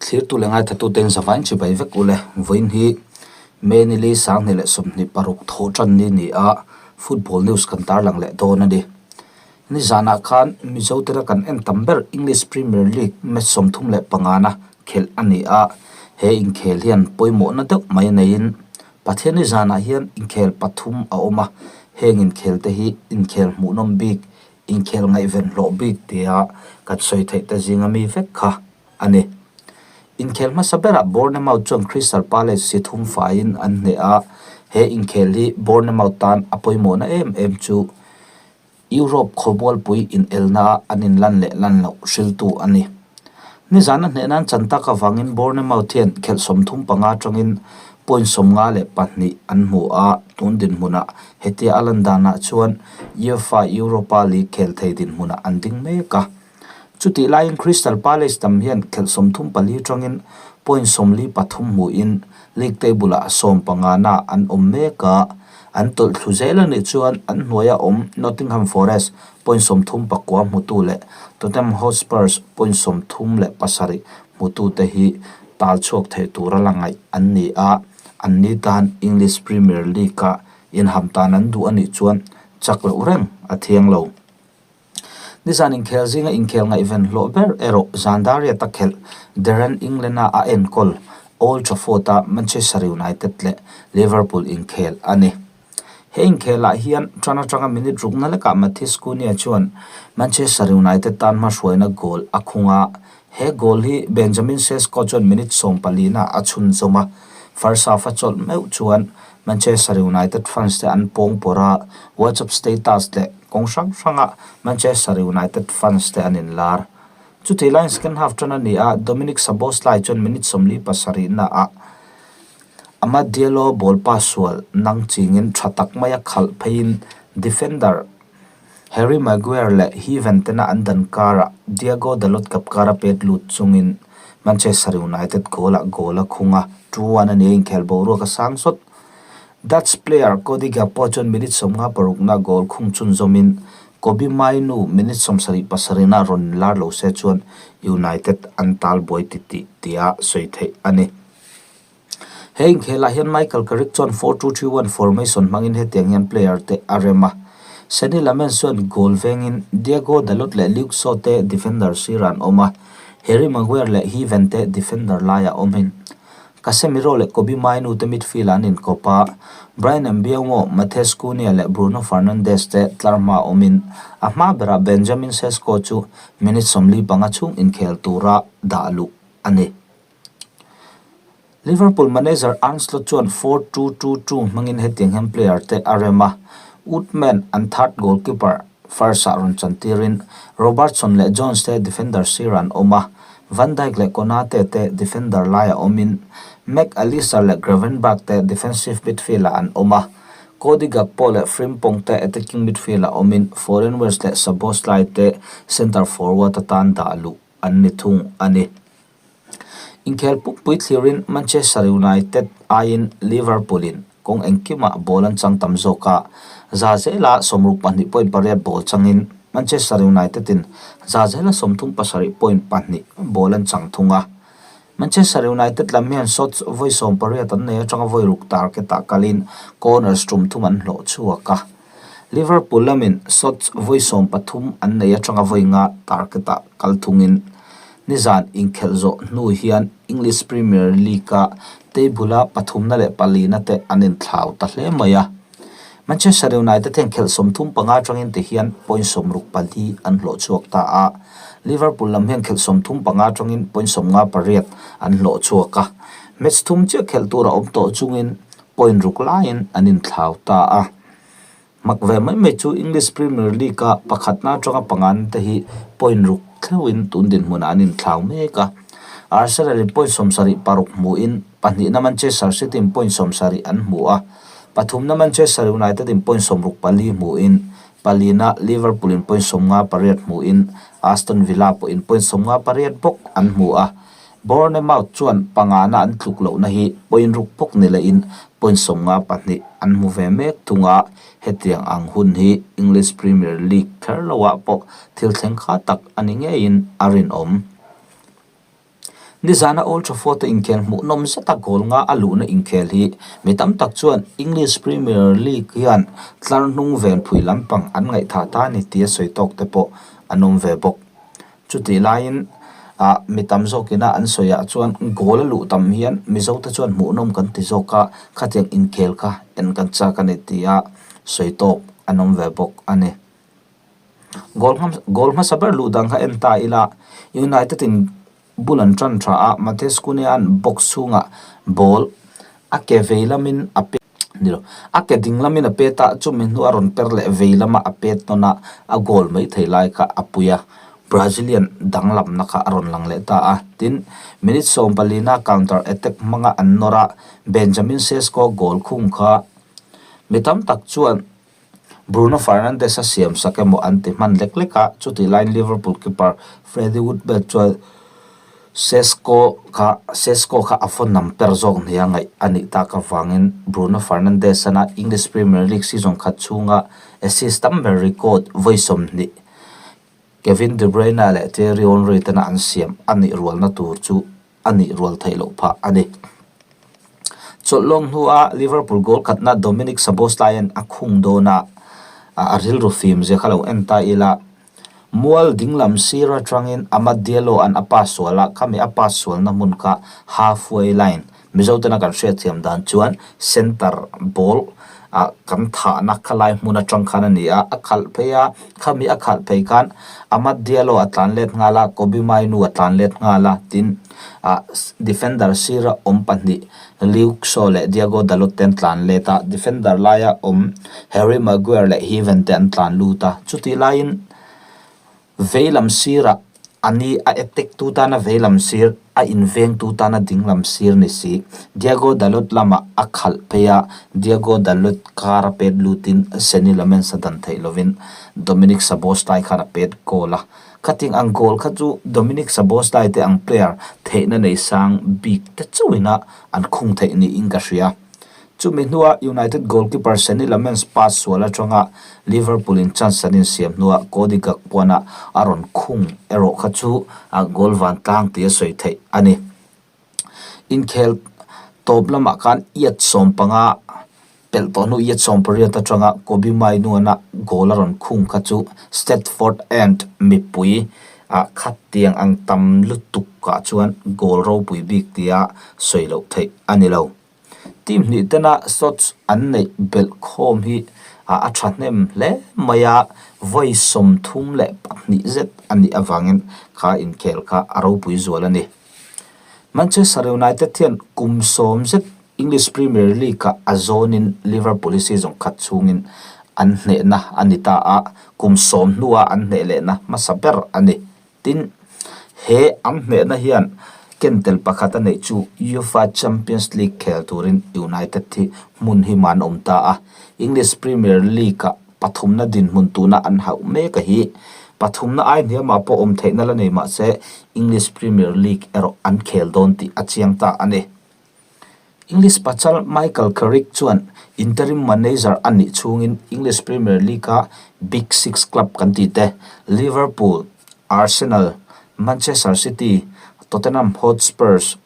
Thlirtu leh ngaithlatuten zavain chibai vek ule. Vawiin hi May ni li 2026 thawh tan ni ni a, football news kan tarlang leh dawn a ni. Nizanah khan Mizo tena kan en tam ber English Premier League match 35 na khelh a ni a, he inkhel hian pawimawhna deuh mai neiin Pathian nizanah hian inkhel pathum a awm a, heng inkhel te hi inkhel hmuhnawm bik, inkhel ngaihven hlawh bik tia kan sawi theih te zinga mi vek kha a ni. Inkhel hmasa berah Bournemouth chuan Crystal Palace si thum faiin an hneh a, he inkhel hi Bournemouth tan a pawimawhna em em chu Europe khawmualpui inelna ah an inlan leh lan loh hriltu a ni. Nizan a hneh nan chan tak avangin Bournemouth hian khelh 35 atangin point 52 an hmu a, tun dinhmunah hetia a lan danah chuan UEFA Europa League khel thei dinhmunah an ding mek a. Chutih laiin Crystal Palace tam hian khelh 34 atangin point 43 hmuin league table ah 15 na an awm mek a, an tawlh thlu zel a nih chuan an hnuaia awm Nottingham Forest point 39 hmutu leh Tottenham Hotspurs point 37 hmutu te hi tal chhuak thei tura la ngaih an ni a, an ni tan English Premier League ah inham tan an duh a nih chuan chak loh reng a thiang lo. Nizan inkhel zinga inkhel ngaihven hlawh ber erawh Zandaria ta khelh Darren England-a a enkawl Old Trafford-a Manchester United leh Liverpool inkhel a ni. He inkhelah hian tan atanga minute rukna lekah Mathis Cunha chuan Manchester United tan hmahruaina goal a khung a, he goal hi Benjamin Sesko chuan minute 14 ah a chhunzawm a, first half a chawlh meuh chuan Manchester United fans te an pawng pawrh a, WhatsApp status leh Kawng hrang hranga Manchester United fans te an inlar. Chutih laiin second half tan a ni a, Dominik Szoboszlai chuan minute 47 na ah Amad Diallo ball pass sual nang chingin tha tak maia khalh pheiin defender Harry Maguire leh Heaven tena an dan karah Diogo Dalot kap kara pet lut chungin Manchester United goal ah goal a khung a, 2-1 a ni a, inkhel boruak a sang sawt. Dutch player Cody Gakpo chuan minute 56 na goal khung chhunzawmin Kobbie Mainoo minute 77 na rawn lar lo se chuan United an tal buai titih tia sawi theih a ni. He inkhelah hian Michael Carrick chuan 4-2-3-1 formation hmangin hetiang hian player te a rem a. Senne Lammens chuan goal vengin Diogo Dalot leh Luke Shaw te defender sirah an awm a, Harry Maguire leh Heaven te defender laiah awmin Casemiro leh Kobbie Mainoo te midfield ah an inkawp a, Bryan Mbeumo, Matheus Cunha leh Bruno Fernandes te tlar hma awmin a hma berah Benjamin Sesko chu minute 45 chhung inkhel tura dah luh a ni. Liverpool manager Arne Slot chuan 4-2-2-2 hmangin hetiang hian player te a rem a, Woodman an third goalkeeper first ah rawn chantirin Robertson leh Jones te defender sirah an awm a, Van Dijk leh Konate te defender laiah awmin Mac Allister leh Gravenberch te defensive midfield-ah an awm a, Cody Gakpo leh Frimpong te attacking midfield-ah awmin Florian Wirtz leh Szoboszlai te centre forward atan dah luh an ni thung a ni. Inkhel pumpui thlirin Manchester United aiin Liverpool-in kawng engkimah ball an chang tam zawk a, za zela 62.8 ball changin Manchester United-in za zela 37.2 ball an chang thung a. Manchester United lam hian shots vawi 18 an nei atanga vawi ruk target-ah kalin corners tum thum an hlawh chhuak a. Liverpool lamin shots vawi 13 an nei atanga vawi nga target-ah kal thungin nizan inkhelh zawh hnu hian English Premier League-a table-a pathumna leh palina te an inthlau ta hle mai a. Manchester United hian khelh 35 atangin ti hian point 64 an hlawh chhuak ta a, Liverpool lam hian khelh 35 atangin point 58 an hlawh chhuak a, match thum chiah khelh tur a awm tawh chungin point ruk laiin an inthlau ta a. Mak ve mai mai chu English Premier League-a pakhatna atanga pangan te hi point ruk thleuhin tun dinhmunah an inthlau mek a. Arsenal-in point 76 hmuhin pahnihna Manchester City-in point 70 an hmu a, pathumna Manchester United-in point 64 hmuhin palina Liverpool-in point 58 hmuhin Aston Villa pawhin point 58 bawk an hmu a. Bournemouth chuan pangana an tluk lohna hi point ruk bawk ni lehin point 52 an hmu ve mek thung a, hetiang ang hun hi English Premier League kher loah pawh thil thleng kha tak a ni ngeiin a rinawm. Nizana Old Trafford-a inkhel hmuhnawm zeta goal nga a luhna inkhel hi mi tam tak chuan English Premier League hian tlar hnung ven phui lampang an ngaihthah ta a ni tia sawi tawk te pawh an awm ve bawk. Chutih laiin ah mi tam zawkina an sawiah chuan goal a luh tam hian Mizote chuan hmuhnawm kan ti zawk a, khatiang inkhel kha en kan chak a ni tia sawi tawk an awm ve bawk a ni. Goal goal hmasa ber luh dang kha en ta ila United in bul an tan tha a, Matheus Cunha-a'n box chhungah ball a ke vei lamin a pe ni lo, a ke ding lamin a pet a, chumi hnuah a rawn per leh vei lama a pet nawn a, a goal mai thei lai kha a pui a, Brazilian danglamna kha a rawn lang leh ta a, tin, minute 14-a counter attack hmanga an nawr a, Benjamin Sesko goal khung kha mi tam tak chuan Bruno Fernandes a siam sak emaw an ti hman lek lek a, chutih laiin Liverpool keeper Freddie Woodbird chuan Sesko kha Sesko kha a phone nam per zawk nia ngaih a nih tak avangin Bruno Fernandes ana English Premier League season khat chhunga assist tam ber record vawi 20 Kevin De Bruyne leh Thierry Henry tena an siam a nih rualna tur chu a nih rual theih loh phah a ni. Chawlhlawng hnua Liverpool goal khatna Dominik Szoboszlai-a'n a khung dawn a, a rilru fim zia kha lo en ta ila. Mual dinglam sir atangin Amad Diallo-a'n a pass sual a, khami a pass sualna hmun kha halfway line, Mizo tena kan hriatthiam dan chuan centre ball ah kan thahna kha lai hmun atang khan a ni a, a khalh phei a, khami a khalh phei khan Amad Diallo a tlan let nghal a, Kobbie Mainoo a tlan let nghal a, tin ah defender sira awm pahnih Luke Shaw leh Diogo Dalot te an tlan let a, defender laia awm Harry Maguire leh Heaven te an tlan lut a, chutih laiin Veilam sirah a ni a attack tu tana veilam sir, a inveng tu tana dinglam sir ni si. Diogo Dalot lamah a khalh phei a, Diogo Dalot kar a pet lutin Senne Lammens a dan theih lovin Dominik Szoboszlai khan a pet goal a. Khating ang goal kha chu Dominik Szoboszlai te ang player theihna nei sang bik te chauhina an khung theih niin ka hria. Chumi hnuah United goalkeeper Senne Lammens pass sual atanga Liverpool in chance an insiam hnuah Cody Gakpo-a a rawn khung erawh kha chu a goal vantlang tih a sawi theih a ni. Inkhel tawp lamah khan yard 15 pelh tawh hnu yard 18 atanga Kobbie Mainoo-a goal a rawn khung kha chu Stratford End mipui ah khatiang ang tam lutuk ah chuan goal ropui bik tia sawi loh theih a ni lo. Team hnih tena shots an neih belh khawm hi a thahnem hle mai a, vawi 32 zet a nih avangin kha inkhel kha a ropui zual a ni. Manchester United hian kum 10 zet English Premier League-ah a zawnin Liverpool hi season khat chhungin an hnehna a ni ta a, kum 10 hnuah an hneh lehna hmasa ber a ni. Tin, he an hnehna hian ken tel pakhat a neih chu UEFA Champions League khel turin United hi hmun hi man awm ta a. English Premier League-ah pathumna dinhmun tuna an hauh mek a hi. Pathumna ai hniamah pawh awm theihna la nei mahse English Premier League erawh an khel dawn tih a chiang ta a ni. English pachal Michael Carrick chuan interim manager a nih chhungin English Premier League-a Big Six club kan tih te, Liverpool, Arsenal, Manchester City, Tottenham Hotspurs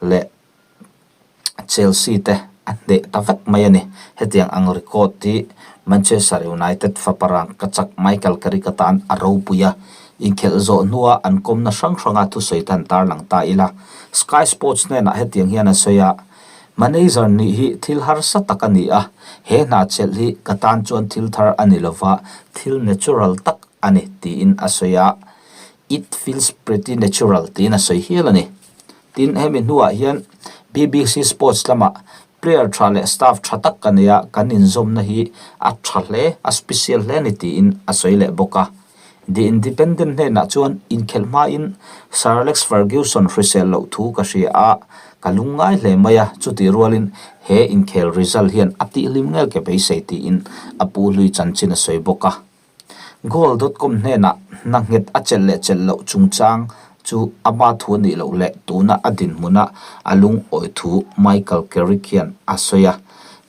leh Chelsea te a hneh ta vek mai a ni. Hetiang ang record hi Manchester United faparang ka chak Michael Carrick atan a ropui a. Inkhelh zawh hnua an kawmna hrang hranga thusawi te han tarlang ta ila. Sky Sports hnenah hetiang hian a sawi a, Manager nih hi thil harsa tak a ni a, he hna chelh hi ka tan chuan thil thar a ni lova, thil natural tak a ni, tiin a sawi a. It feels pretty natural tiin a sawi hial a ni. Tin, hemi hnuah hian BBC Sports lamah player tha leh staff tha tak ka nei a, kan inzawmna hi a tha hle, a special hle a ni tiin a sawi leh bawk a. The Independent hnenah chuan inkhelh hmain Sir Alex Ferguson hrisel loh thu ka hria a, ka lungngai hle mai a, chutih rualin he inkhel result hian a tihhlim ngel ke beisei tiin a pu hlui chanchin a sawi bawk a. Goal dot com hnenah hna nghet a chelh leh chelh loh chungchang chu ama thu a nih loh leh tuna a dinhmuna a lungawi thu Michael Carrick hian a sawi a.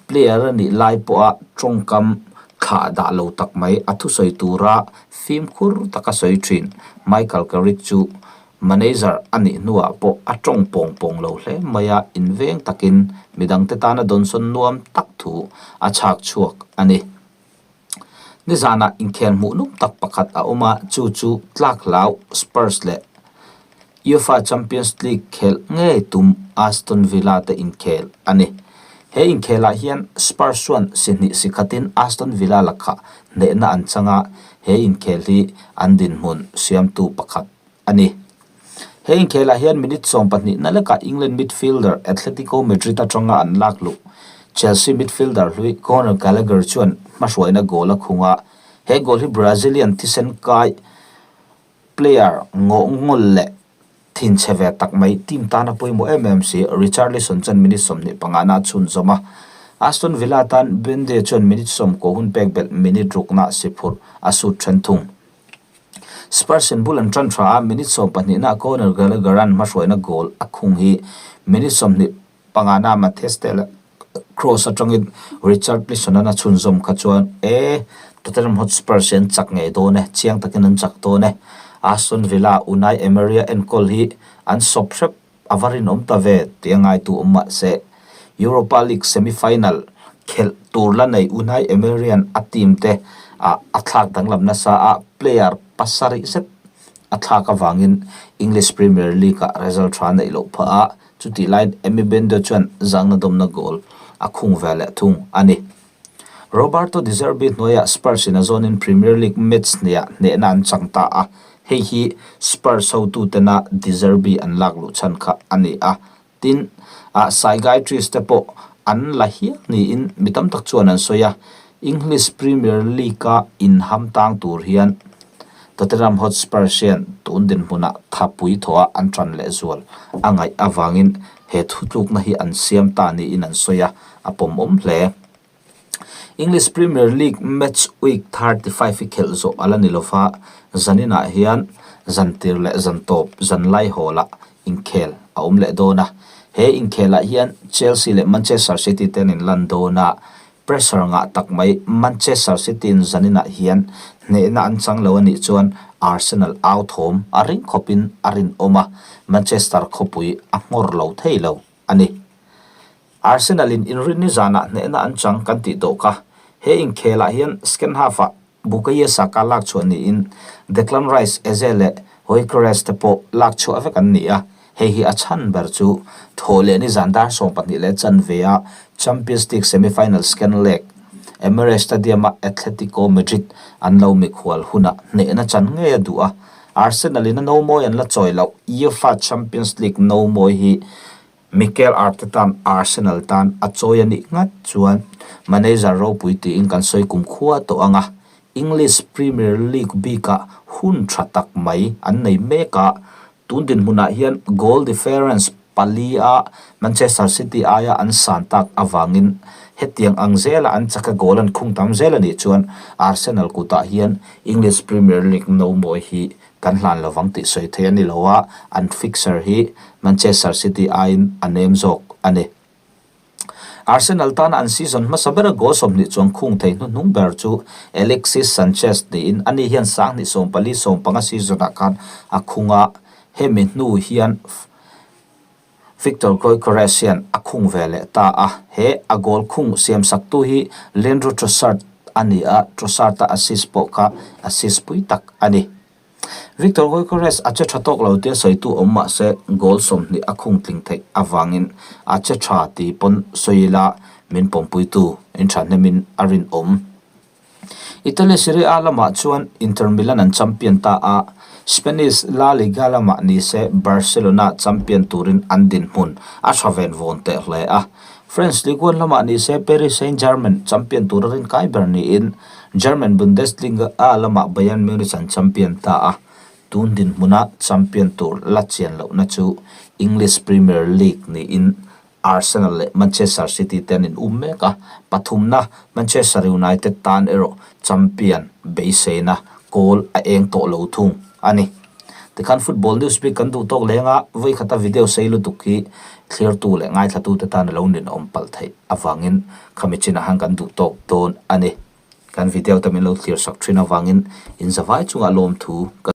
Player a nih lai pawha tawngkam thlah dah lo tak mai a thusawi tura fimkhur taka sawi thin Michael Carrick chu Manager a nih hnuah pawh a tawng pawng pawng lo hle mai a, inveng takin midangte tana dawnsawn nuam tak thu a chhak chhuak a ni. Nizanah inkhel hmuh nung tak pakhat a awm a, chu chu tlak hlau Spurs leh UEFA Champions League khelh ngei tum Aston Villa te inkhel a ni. He inkhelah hian Spurs chuan si hnih si khatin Aston Villa lakah hnehna an chang a, he inkhel hi an dinhmun siamtu pakhat a ni. He inkhelah hian minute 12 na lekah England midfielder Atletico Madrid atanga an lak luh Chelsea midfielder hlui Conor Gallagher chuan hmahruaina goal a khung a, he goal hi Brazilian thisen kai player ngawh ngawl leh thinchhe ve tak mai team tana pawimawh em em si Richarlison chuan minute 25 na a chhunzawm a. Aston Villa tan Buendia chuan minute 10 hun pek belh minute rukna si phurh a sut then thung. Spurs in bul an tan tha a, minute 12 na Conor Gallagher an hmahruaina goal a khung hi minute 25 na Mathys Tel cross atangin Richarlison an a chhunzawm kha chuan e Tottenham Hotspurs hi an chak ngei dawn e, chiang takin an chak dawn e. Aston Villa Unai Emery a enkawl hi an sawp hrep a va rinawm ta ve tih a ngaitu awm mah se, Europa League semi-final khelh tur la nei Unai Emery-a'n a team te ah a thlak danglam nasa a, player pasarih zet a thlak avangin English Premier League-ah result tha neih loh phah a, chutih laiin Emi Bendo chuan zangna dawmna goal a khung ve leh thung a ni. Roberto De Zerbi hnuaiah Spurs in a zawnin Premier League match hniah hnehna an chang ta a, hei hi Spurs hotutena De Zerbi an lak luh chhan kha a ni a. Tin, ah psychiatrist te pawh an la hial niin mi tam tak chuan an sawi a, English Premier League-a inham tang tur hian Tottenham Hotspur hian tun dinhmunah thapui thawha an tan lehzual a ngaih avangin he thutlukna hi an siam ta niin an sawi a, a pawmawm hle. English Premier League match week 35 hi khelh zawh a la ni lova, zaninah hian zan tir leh zan tawp zan lai hawlah inkhel a awm leh dawn a. He inkhelah hian Chelsea leh Manchester City te an inlan dawn a, pressure ngah tak mai Manchester City in zaninah hian hnehna an chang lo a nih chuan Arsenal au thawm a ring khawpin a rinawm a, Manchester khawpui a nghawr lo thei lo a ni. Arsenal in inrinni zanah hnehna an chang kan tih tawh kha. He inkhelah hian second half-ah Bukayo Saka lak chhuah niin Declan Rice, Eze leh Gyökeres te pawh lak chhuah vek an ni a. Hei hi a chhan ber chu thawh leh ni zan dar 12 leh chanve a Champions League semi-final second leg Emirates Stadium-a Atletico Madrid an lo mikhual hunah hnehna chan ngei a duh a. Arsenal in a nomawi an la chawi loh UEFA Champions League nomawi hi Mikel Arteta'n Arsenal tan a chawi a nih ngat chuan manager ropui tiin kan sawi kum khua tawh ang a, English Premier League bikah hun tha tak mai an nei mek a, tun dinhmunah hian goal difference pali a Manchester City aia an san tak avangin hetiang ang zela an chaka goal an khung tam zel a nih chuan Arsenal kutah hian English Premier League nomawi hi Kan hlan lovang tih sawi thei a ni lo a, an fixture hi Manchester City aiin a nem zawk a ni. Arsenal tana an season hmasa bera goal 20 chuang khung thei hnuhnung ber chu Alexis Sanchez niin ani hian 2014 15 season-ah khan a khung a, hemi hnu hian Viktor Gyökeres hian a khung ve leh ta a, he a goal khung siamsaktu hi Leandro Trossard a ni a, Trossard-a assist pawh kha assist pui tak a ni. Viktor Gyökeres a che tha tawk lo tia sawitu awm mah se goal 20 a khung tling theih avangin a che tha ti pawn sawi ila min pawmpuitu in thahnemin a rinawm. Italy Serie A lamah chuan Inter Milan an champion ta a, Spanish La Liga lamah ni se Barcelona champion turin an dinhmun a tha ven vawn teh hle a. French Ligue 1 lamah ni se Paris Saint-Germain champion tura rinkai ber niin German Bundesliga lamah Bayern Munich an champion ta a, tun dinhmuna champion tur la chian lohna chu English Premier League niin Arsenal leh Manchester City te an in um mek a, pathumna Manchester United tan erawh champion beiseina kawl a eng tawh lo thung a ni. Tikhan football news bik kan duh tawk leng a, vawikhata video sei lutuk hi thlirtu leh ngaithlatute tan a lo ninawm palh theih avangin khami chinah hian kan duh tawk dawn a ni. Kan video te min lo thlir sak thin avangin in zavai chungah lawmthu ka.